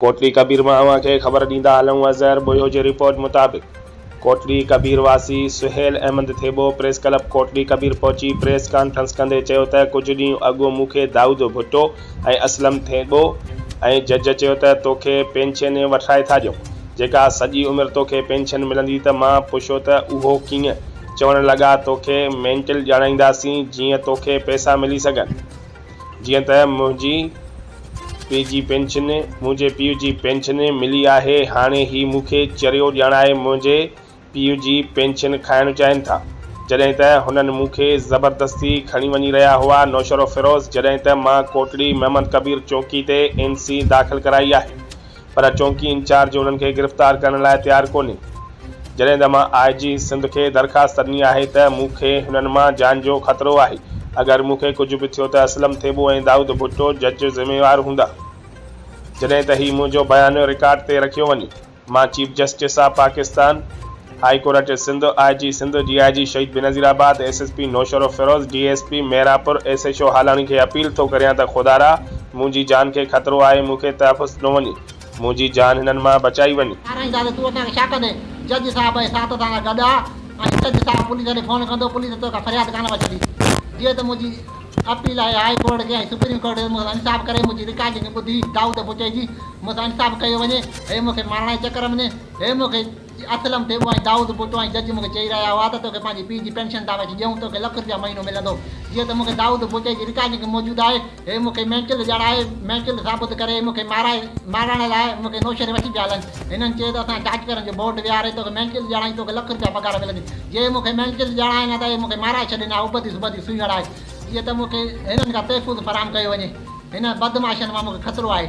ڪوٽڙي ڪبير مان اوهان کي خبر ڏيندا هلون اظهر ٻوهيو جي رپورٽ مطابق ڪوٽڙي ڪبير واسي سهيل احمد ٿيٻو پريس ڪلب ڪوٽڙي ڪبير پهچي پريس ڪانفرنس ڪندي چيو ته ڪجهه ڏينهن اڳ مون کي دائود ڀٽو ۽ اسلم ٿيٻو ۽ جج چيو ته توکي پينشن وٺرائي ٿا ڏيون جيڪا سڄي عمر توکي پينشن ملندي ته مان پڇيو ته اهو ڪيئن چوڻ لڳا توکي مينٽل ڄاڻائينداسين جيئن توکي پئسا ملي سگهن. جيئن ته منهنجي پيء جي پينشن منهنجي پيء جي پينشن ملي آهي، هاڻي هي مون کي چريو ڄاڻائي منهنجي پيء جي پينشن کائڻ چاهين ٿا. جڏهن ته هنن مون کي زبردستي کڻي وڃي رهيا هئا نوشهروفيروز جڏهن ته مان ڪوٽڙي محمد ڪبير چونڪي تي اين سي داخل ڪرائي آهي. پر چونڪي انچارج انهن کي گرفتار ڪرڻ لاء تيار ڪونهي. جڏهن ته مان آء جي سنڌ کي درخواست ڏني آهي ته مون کي هنن مان جان جو خطرو آهي، اگر مون کي ڪجهه به ٿيو ته اسلم ٿيٻو ۽ دائود ڀٽو جج ذميوار هوندا. جڏهن ته هي منهنجو بيان رڪارڊ تي رکيو وڃي. مان chief justice of Pakistan, high court Sindh, I G Sindh, D I G Shaheed Benazirabad, S S P Naushahro Feroze, D S P Mirpur, S H O Halani کي اپيل ٿو ڪريان ته خدارا منهنجي جان کي خطرو آهي مون کي تحفظ ڏنو وڃي، منهنجي جان هنن مان بچائي وڃي. مارائيندا ته تون اسان کي ڇا ڪندين؟ جج صاحب ۽ ساٿ اسان سان گڏ آ ۽ جج صاحب پوليس ڏي فون ڪندو، پوليس توکان فرياد ڪانه وٺندي. جيئن ته منهنجي اپيل آهي هاء ڪورٽ کي ۽ سپريم ڪورٽ کي ته مون سان انصاف ڪري منهنجي رڪارڊنگ ٻڌي دائود ڀٽي جي مون سان انصاف ڪيو وڃي، هي مون کي مارڻ جي چڪر ۾ هي مون کي اسلم ٿيٻو ۽ دائود ڀٽو ۽ جج مون کي چئي رهيا هئا ته توکي پنهنجي پيء جي پينشن ٿا وٺي ڏيون، توکي لک رپيا مهينو ملندو. جيئن ته مون کي دائود ڀٽي جي رڪارڊنگ موجود آهي، هي مون کي مينٽل ڄاڻائي، مينٽل ثابت ڪري مون کي مارائي، مارائڻ لاء مون کي نوشهري وٺي پيا هلن. هنن چيو ته اسان ڊاڪٽرن جو بورڊ ويهاري توکي مينٽل ڄاڻائي توکي لک رپيا پگهار ملندي. جي مون کي مينٽل ڄاڻائين ها ته اهي مون کي مارائي ڇڏين ها، ابتي سبتي سوئي هڻائي. جيئن ته مون کي هنن کان تحفظ فراهم ڪيو وڃي. هنن بدمعاشن مان مون کي خطرو آهي.